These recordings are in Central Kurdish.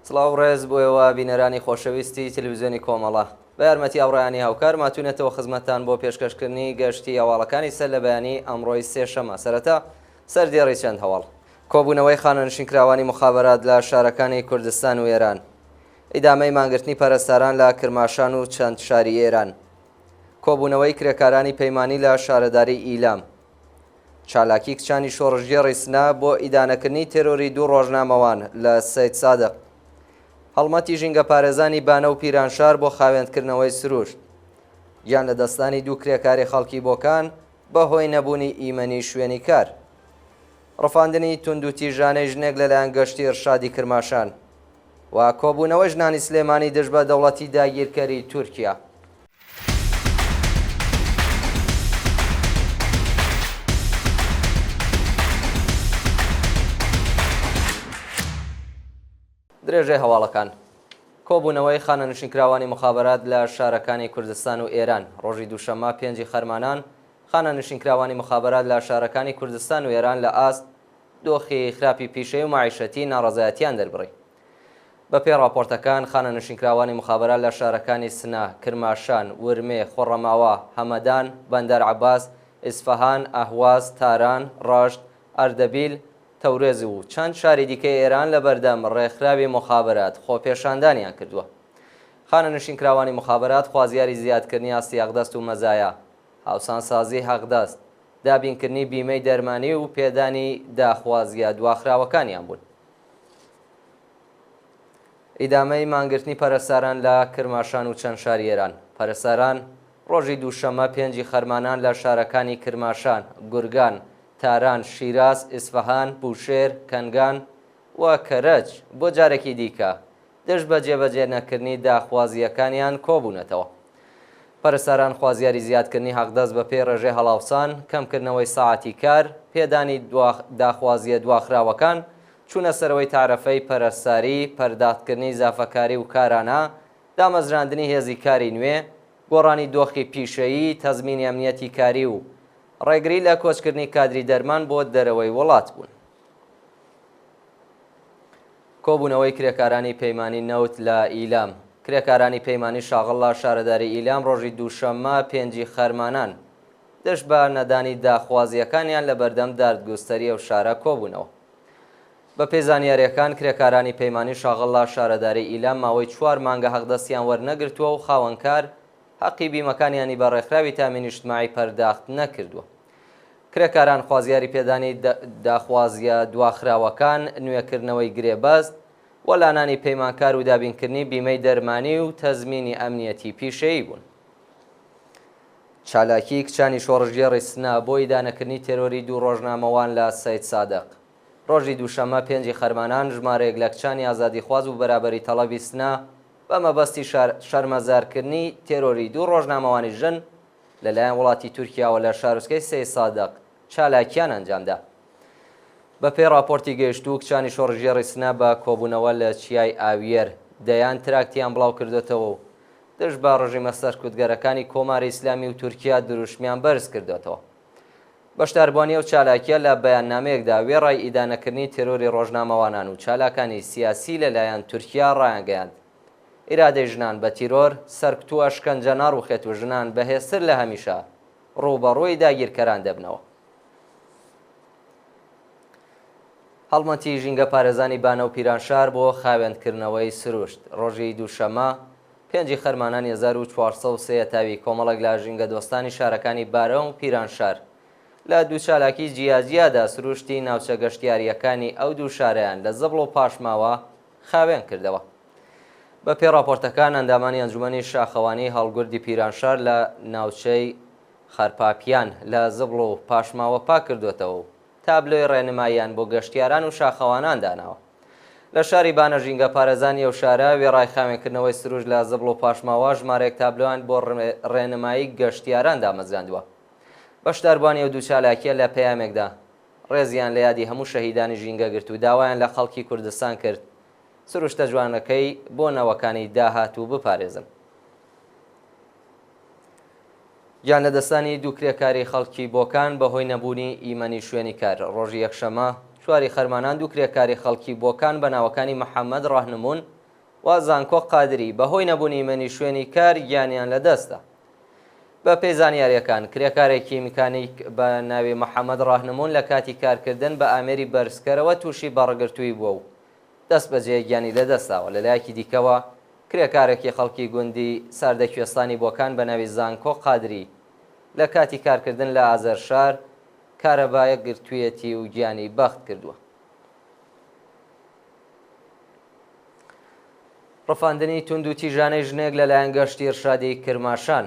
سڵاو و ڕێز بۆ ئێوە بینەرانی خۆشەویستی تلویزیۆنی کۆمەڵە. بە یارمەتی هاوڕێیانی هاوکار ماتوینەتەوە خزمەتتان بۆ پێشکەشکردنی گەشتی هەواڵەکانی سەر لە بەیانی ئەمڕۆی سێشەمە. سەرەتا سەردێڕی چەند هەواڵ. کۆبوونەوەی خانەنشینکراوانی موخابەرات لە شارەکانی کوردستان و ئێران. ئیدامەی مانگرتنی پەرستاران لە کرماشان و چەند شاری ئێران. کۆبوونەوەی کرێکارانی پەیمانی لە شارەداری ئیلام. چالاکی کچانی شۆڕشگێڕی سنە بۆ ئیدانەکردنی تێرۆری دوو ڕۆژنامەوان لە سەیدسادق. هەڵمەتی ژینگەپارێزانی بانە و پیرانشار بۆ خاوێندکردنەوەی سروشت. گیان لەدەستدانی دوو کرێکاری خەڵکی بۆکان بەهۆی نەبوونی ئیمەنی شوێنی کار. ڕفاندنی توندوتیژانەی ژنێک لەلایەن گەشتی ئیرشادی کرماشان و کۆبوونەوەی ژنانی سلێمانی دژ بە دەوڵەتی داگیرکەری تورکیا. درێژەی هەواڵەکان. کۆبوونەوەی خانەنشینکراوانی موخابەرات لە شارەکانی کوردستان و ئێران ڕۆژی دووشەممە پێنجی خەرمانان خانەنشینکراوانی موخابەرات لە شارەکانی کوردستان و ئێران لە ئاست دۆخی خراپی پیشەیی و مەعیشەتی ناڕەزایەتیان دەربڕی. بە پێی ڕاپۆرتەکان خانەنشینکراوانی موخابەرات لە شارەکانی سنە، کرماشان، ورمێ، خۆڕەماوا، هەمەدان، بەندەر عەباس، ئیسفەهان، ئەهواز، تاران، ڕەشت، ئەردەبیل، تەورێز و چەند شاری دیکەی ئێران لە بەردەم ڕێکخراوی موخابەرات خۆپێشاندانیان کردووە. خانەنشینکراوانی موخابەرات خوازیاری زیادکردنی ئاستی حەقدەست و مەزایا، هاوسانسازی حەقدەست، دابینکردنی بیمەی دەرمانی و پێدانی داخوازییە دواخراوەکانیان بوون. ئیدامەی مانگرتنی پەرستاران لە کرماشان و چەند شاری ئێران پەرستاران ڕۆژی دووشەممە پێنجی خەرمانان لە شارەکانی کرماشان، گورگان، تاران، شیراز، ئیسفەهان، بوشێر، کەنگان و کەرەج بۆ جارێکی دیکە دژ بە جێبەجێ نەکردنی داخوازییەکانیان کۆبوونەتەوە. پەرستاران خوازیاری زیادکردنی حەقدەست بەپێی ڕێژەی هەڵاوسان، کەمکردنەوەی سەعاتی کار، پێدانی داخوازییە دواخراوەکان، چوونە سەرەوەی تەعرەفەی پەرستاری، پەرداختکردنی زافەکاری و کارانە، دامەزراندنی هێزی کاری نوێ، گۆڕانی دۆخی پیشەیی، تەزمینی ئەمنیەتی کاری و ڕێگری لە کۆچکردنی کادری دەرمان بۆ دەرەوەی وڵات بوون. کۆبوونەوەی کرێکارانی پەیمانی نەوت لە ئیلام کرێکارانی پەیمانی شاغڵ لە شارەداری ئیلام ڕۆژی دووشەممە پێنجی خەرمانان دژ بە نەدانی داخوازییەکانیان لە بەردەم دادگوستەری ئەو شارە کۆبوونەوە. بەپێی زانیارییەکان کرێکارانی پەیمانی شاغڵ لە شارەداری ئیلام ماوەی چوار مانگە حەقدەستیان وەرنەگرتووە و خاوەنکار حەقی بیمەکانیانی بە ڕێکخراوی تامین ئیجتماعی پەرداخت نەکردووە. کرێکاران خوازیاری پێدانی داخوازییە دواخراوەکان، نوێکردنەوەی گرێبەست، وەلانانی پەیمانکار و دابینکردنی بیمەی دەرمانی و تەزمینی ئەمنیەتی پیشەیی بوون. چالاکیی کچانی شۆڕشگێڕی سنە بۆ ئیدانەکردنی تێرۆری دوو ڕۆژنامەوان لە سەیدسادق. ڕۆژی دووشەممە پێنجی خەرمانان ژمارەیەک لە کچانی ئازادیخواز و بەرابەری تەڵەبی سنە بە مەبەستی شەرمەزارکردنی تێرۆری دوو ڕۆژنامەوانی ژن لەلایەن وڵاتی تورکیاوە لە شارۆچکەی سەیدسادق چالاکیان ئەنجامدا. بەپێی ڕاپۆرتی گەیشتوو، کچانی شۆڕشگێڕی سنە بە کۆبوونەوە لە چیای ئاویەر، دەیان تراکتیان بڵاوکردۆتەوە و دژ بە ڕژیمە سەرکوتگەرەکانی کۆماری ئیسلامی و تورکیا دروشمیان بەرز کردۆتەوە. بەشداربووانی ئەو چالاکییە لە بەیاننامەیەکدا وێڕای ئیدانەکردنی تێرۆری ڕۆژنامەوانان و چالاکانی سیاسی لەلایەن تورکیا ڕایانگەیاند، ئیرادەی ژنان بە تیرۆر، سەرکوت و ئەشکەنجە ناڕووخێت و ژنان بەهێزتر لە هەمیشە ڕووبەڕووی داگیرکەران دەبنەوە. هەڵمەتی ژینگەپارێزانی بانە و پیرانشار بۆ خاوێندکردنەوەی سروشت ڕۆژی دووشەممە پێنجی خەرمانانی 1403 تاوی کۆمەڵێک لە ژینگەدۆستانی شارەکانی بارە و پیرانشار لە دوو چالاکی جیاجیادا سروشتی ناوچە گەشتیارییەکانی ئەو دوو شارەیان لە زبڵ و پاشماوە خاوێن کردەوە. بە پێی ڕاپۆرتەکان ئەندامانی ئەنجومەنی شاخەوانی هەڵگوردی پیرانشار لە ناوچەی خەرپاپیان لە زبڵ و پاشماوە پاک کردۆتەوە و تابلۆی ڕێنماییان بۆ گەشتیاران و شاخەوانان داناوە. لە شاری بانە ژینگەپارێزانی ئەو شارە وێڕای خاوێنکردنەوەی سروشت لە زبڵ و پاشماوە ژمارەیەک تابلۆیان بۆ ڕێنمایی گەشتیاران دامەزراندووە. بەشداربووانی ئەو دوو چالاکییە لە پەیامێکدا ڕێزیان لە یادی هەموو شەهیدانی ژینگە گرت و داوایان لە خەڵکی کوردستان کرد سروشتە جوانەکەی بۆ نەوەکانی داهاتوو بپارێزن. گیانلەدەستدانی دوو کرێکاری خەڵکی بۆکان بەهۆی نەبوونی ئیمەنی شوێنی کار ڕۆژی یەکشەممە چواری خەرمانان دوو کرێکاری خەڵکی بۆکان بە ناوەکانی محەممەد ڕەهنموون و زانکۆ قادری بەهۆی نەبوونی ئیمەنی شوێنی کار گیانیان لەدەستدا. بەپێی زانیارییەکان، کرێکارێکی میکانیک بە ناوی محەمەد ڕاهنموون لە کاتی کارکردن بە ئامێری بەرزکەرەوە تووشی بەڕگرتوویی بووە و دەستبەجێ گیانی لەدەستداوە. لەلایەکی دیکەوە، کرێکارێکی خەڵکی گوندی ساردەکوێستانی بۆکان بە ناوی زانکۆ قادری لە کاتی کارکردن لە ئازەرشار کارەبایەک گرتوویەتی و گیانی بەخت کردووە. ڕفاندنی توندوتیژانەی ژنێک لەلایەن گەشتی ئیرشادی کرماشان.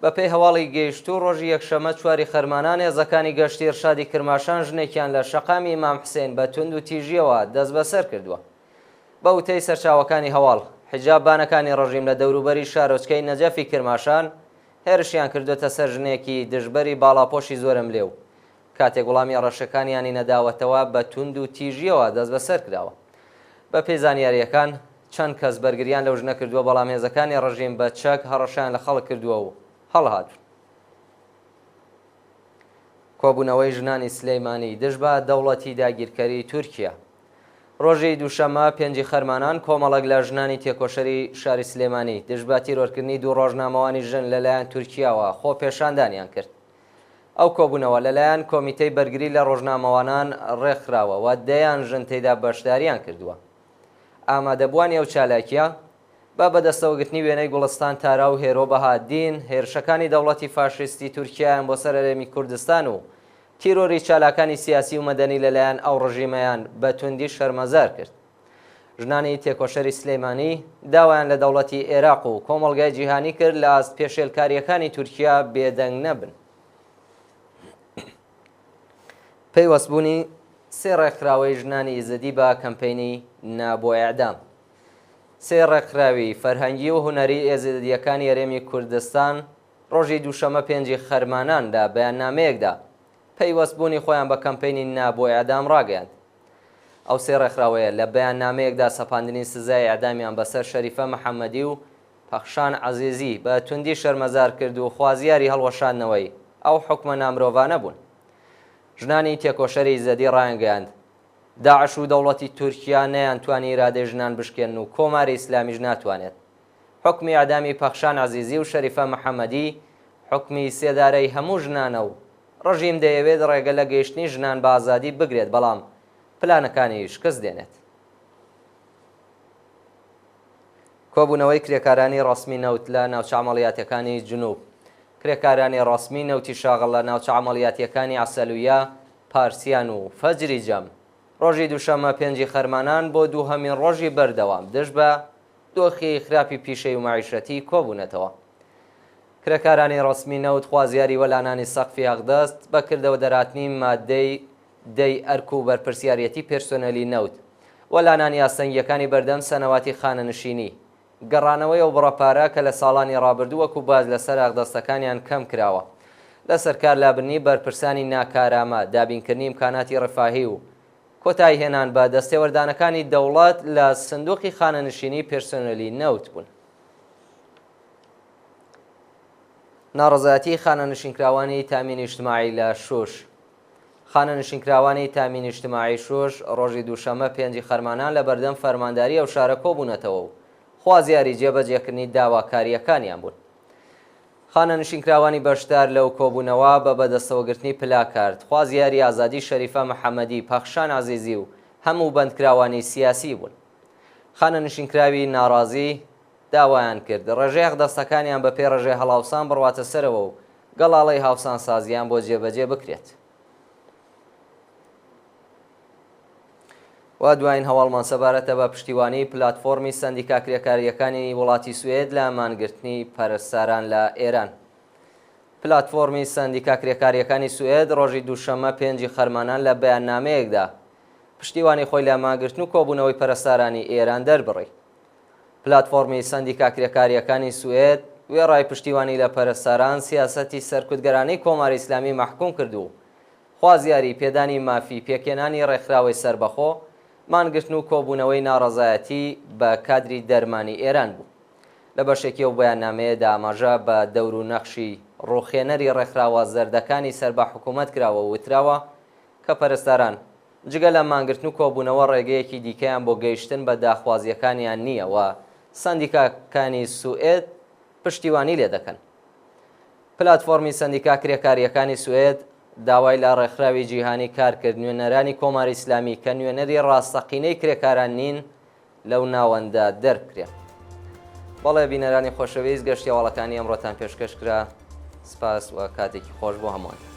بەپێی هەواڵی گەیشتوو ڕۆژی یەکشەممە چواری خەرمانان هێزەکانی گەشتی ئیرشادی کرماشان ژنێکیان لە شەقامی ئیمام حسین بە توندوتیژییەوە دەستبەسەر کردووە. بە وتەی سەرچاوەکانی هەواڵ، حیجاب بانەکانی ڕژیم لە دەوروبەری شارۆچکەی نەجەفی کرماشان هێرشیان کردووەتە سەر ژنێکی دژبەری باڵاپۆشی زۆرەملێ و کاتێک وڵامی هەڕەشەکانیانی نەداوەتەوە بە توند و تیژییەوە دەستبەسەر کراوە. بە پێی زانیارییەکان، چەند کەس بەرگریان لەو ژنە کردووە، بەڵام هێزەکانی ڕژیم بە چەک هەڕەشەیان لە خەڵک کردووە و هەڵهاتوون. کۆبوونەوەی ژنانی سلەیمانی دژ بە دەوڵەتی داگیرکەری تورکیا. ڕۆژی دووشەممە پێنجی خەرمانان کۆمەڵێک لە ژنانی تێکۆشەری شاری سلێمانی دژ بە تیرۆرکردنی دوو ڕۆژنامەوانی ژن لەلایەن تورکیاوە خۆپێشاندانیان کرد. ئەو کۆبوونەوە لەلایەن کۆمیتەی بەرگری لە ڕۆژنامەوانان ڕێکخراوە و دەیان ژن تێیدا بەشداریان کردووە. ئامادەبووانی ئەو چالاکییە بە بەدەستەوەگرتنی وێنەی گوڵستان تارا و هێرۆ بەهادین، هێرشەکانی دەوڵەتی فاشیستی تورکیایان بۆ سەر هەرێمی کوردستان و تیرۆری چالاکانی سیاسی و مەدەنی لەلایەن ئەو ڕژیمەیان بە توندی شەرمەزار کرد. ژنانی تێکۆشەری سلێمانی داوایان لە دەوڵەتی ئێراق و کۆمەڵگای جیهانی کرد لە ئاست پێشێلکارییەکانی تورکیا بێدەنگ نەبن. پەیوەستبوونی سێ ڕێکخراوەی ژنانی ئیزدی بە کەمپەینی نا بۆ ئێعدام. سێ ڕێکخراوی فەرهەنگی و هونەری ئێزیدییەکانی هەرێمی کوردستان ڕۆژی دووشەممە پێنجی خەرمانان لە بەیاننامەیەکدا پەیوەستبوونی خۆیان بە کەمپەینی نا بۆ ئێعدام ڕاگەیاند. ئەو سێ ڕێکخراوەیە لە بەیاننامەیەکدا سەپاندنی سزای ئێعدامیان بەسەر شەریفە محەممەدی و پەخشان عەزیزی بە توندی شەرمەزار کرد و خوازیاری هەڵوەشاندنەوەی ئەو حوکمە نامرۆڤانە بوون. ژنانی تێکۆشەری ئیزەدی ڕایانگەیاند، داعش و دەوڵەتی تورکیا نەیانتوانی ئیرادەی ژنان بشکێنن و کۆماری ئیسلامیش ناتوانێت حوکمی ئێعدامی پەخشان عەزیزی و شەریفە محەممەدی حوکمی سێدارەی هەموو ژنانە و ڕژیم دەیەوێت ڕێگە لە گەیشتنی ژنان بە ئازادی بگرێت، بەڵام پلانەکانی شکست دێنێت. کۆبوونەوەی کرێکارانی ڕەسمی نەوت لە ناوچە عەمەڵیاتیەکانی جنوب کرێکارانی ڕەسمی نەوتی شاغڵ لە ناوچە عەمەڵیاتیەکانی عەسەلویە، پارسیان و فەجری جەم ڕۆژی دووشەممە پێنجی خەرمانان بۆ دووهەمین ڕۆژی بەردەوام دژ بە دۆخی خراپی پیشەی و مەعیشەتی کۆبوونەتەوە. کرێکارانی ڕەسمی نەوت خوازیاری وەلانانی سەقفی هەقدەست بە کردەوە دەرهاتنی ماددەی دەی ئەرک و بەرپرسیاریەتی پێرسۆنێلی نەوت، وەلانانی ئاستەنگییەکانی بەردەم سەنەواتی خانەنشینی، گەڕانەوەی ئەو بڕە پارە کە لە ساڵانی ڕابردوو وەکو باج لەسەر هەقدەستەکانیان کەم کراوە، لەسەر کار لابردنی بەرپرسانی ناکارامە، دابینکردنی ئیمکاناتی ڕفاهی و کۆتاییهێنان بە دەستێوەردانەکانی دەوڵەت لە سندوقی خانەنشینی پێرسۆنێلی نەوت بوون. ناڕەزایەتیی خانەنشینکراوانی تامین ئیجتماعی لە شوش خانەنشینکراوانی تامین ئیجتماعی شوش ڕۆژی دووشەممە پێنجی خەرمانان لە بەردەم فەرمانداری ئەو شارە کۆبوونەتەوە و خوازیاری جێبەجێکردنی داواکارییەکانیان بوون. خانەنشینکراوانی بەشدار لەو کۆبوونەوە بە بەدەستەوەگرتنی پلاکارد خوازیاری ئازادی شەریفە محەمەدی، پەخشان عەزیزی و هەموو بەندکراوانی سیاسی بوون. خانەنشینکراوی ناڕازی داوایان کرد ڕێژەی حەقدەستەکانیان بەپێی ڕێژەی هەڵاوسان بڕواتە سەرەوە و گەڵاڵەی هاوسانسازییان بۆ جێبەجێ بکرێت. و دوایین هەواڵمان سەبارەتە بە پشتیوانیی پلاتفۆرمی سەندیکا کرێکارییەکانی وڵاتی سوئێد لە مانگرتنی پەرستاران لە ئێران. پلاتفۆرمی سەندیکا کرێکارییەکانی سوئێد ڕۆژی دووشەممە پێنجی خەرمانان لە بەیاننامەیەکدا پشتیوانی خۆی لە مانگرتن و کۆبوونەوەی پەرستارانی ئێران دەربڕی. پلاتفۆرمی سەندیکا کرێکارییەکانی سوئێد وێڕای پشتیوانی لە پەرستاران، سیاسەتی سەرکوتگەرانەی کۆماری ئیسلامی مەحکووم کرد و خوازیاری پێدانی مافی پێکهێنانی ڕێکخراوەی سەربەخۆ، مانگرتن و کۆبوونەوەی ناڕەزایەتی بە کادری دەرمانی ئێران بوو. لە بەشێکی ئەو بەیاننامەیەدا ئاماژە بە دەور و نەخشی ڕووخێنەری ڕێکخراوە زەردەکانی سەر بە حکوومەت کراوە و وتراوە کە پەرستاران. جگە لە مانگرتن و کۆبوونەوە ڕێگەیەکی دیکەیان بۆ گەیشتن بە داخوازییەکانیان نییە و سەندیکاکانی سوئێد پشتیوانی لێ دەکەن. پلاتفۆرمی سەندیکا کرێکارییەکانی سوئێد داوای لە ڕێکخراوی جیهانی کار کرد نوێنەرانی کۆماری ئیسلامی کە نوێنەری ڕاستەقینەی کرێکاران نین لەو ناوەندە دەربکرێن. بەڵێ بینەرانی خۆشەویست گەشتی هەواڵەکانی ئەمڕۆتان پێشکەش کرا. سپاس و کاتێکی خۆش بۆ هەمووان.